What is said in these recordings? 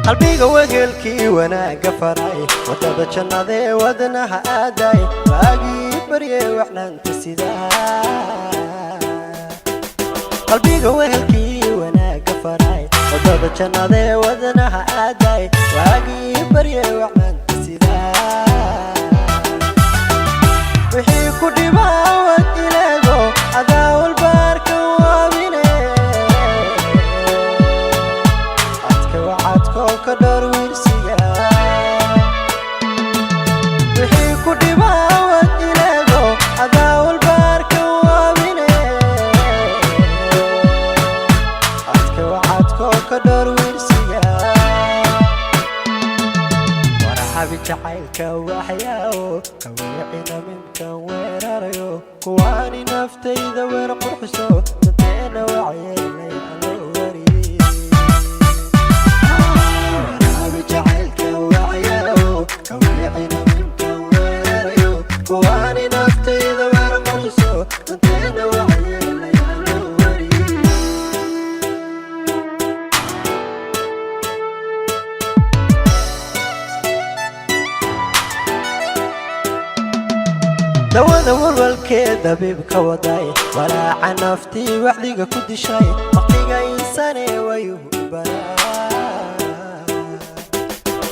Qalbiga wegelkii wanaagga faray, wadada jannadee wadnaha aaday, waagii baryay wacnaanta sidaa. Qalbiga wehelkii wanaagga faray, wadada jannadee wadnaha aaday, waagii baryay wacnaanta sidaa. Wixii ku dhibaa wad ileego, adaa walbaarka waabine. Adka wacadkoo ka dhowr wiirsiga. Wixii ku dhibaa wad ileego, adaa walbaarka waabine. Adka wacadkoo ka dhowr wiirsiga. Warxabi jacaylka waxyaawo kaweecina minkan weerarayo, kuwaani naftayda weer qurxiso, danteena wacyeelay allo wariyey. Warxabi jacaylka waxyaawo kaweecina minkan weerarayo, kuwaani naftayda weer qurxiso, danteena wacyeelay allo wariyey. Dawada walwalkee dabiibka waday, walaaca naftii wacdiga ku dishay, waqtiga insane wayuhu baraa.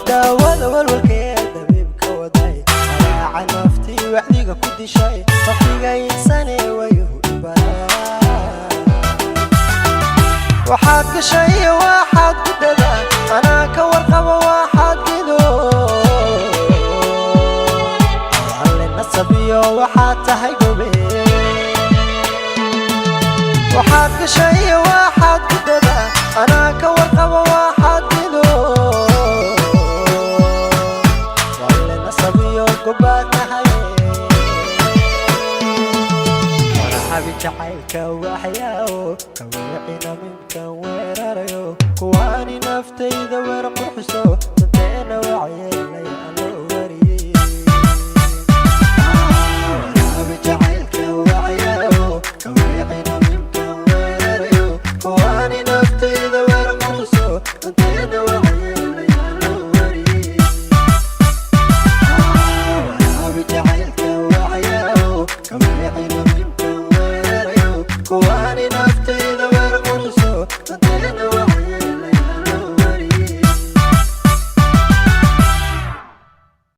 Daawada walwalkee dabiibka waday, walaaca naftii wacdiga ku dishay, waqtiga insane wayuhu baraa. Waxaad gashay iyo waxaad gudada, anaa ka warqabo waxaad gido. Alle nasabiyo waxaad tahay gobe. Waxaad gashay iyo waxaad gudada, anaa ka warqabo waxaad gido. Alle nasabiyo gobaad tahay. Warxabi jacaylka waxyaawo kaweecina minkan weerarayo, kuwaani naftayda weer qurxiso, danteena wacyeelay allo wariyey. Warxabi jacaylka waxyaawo kaweecina minkan weerarayo, kuwaani naftayda weer qurxiso, danteena wacyeelay.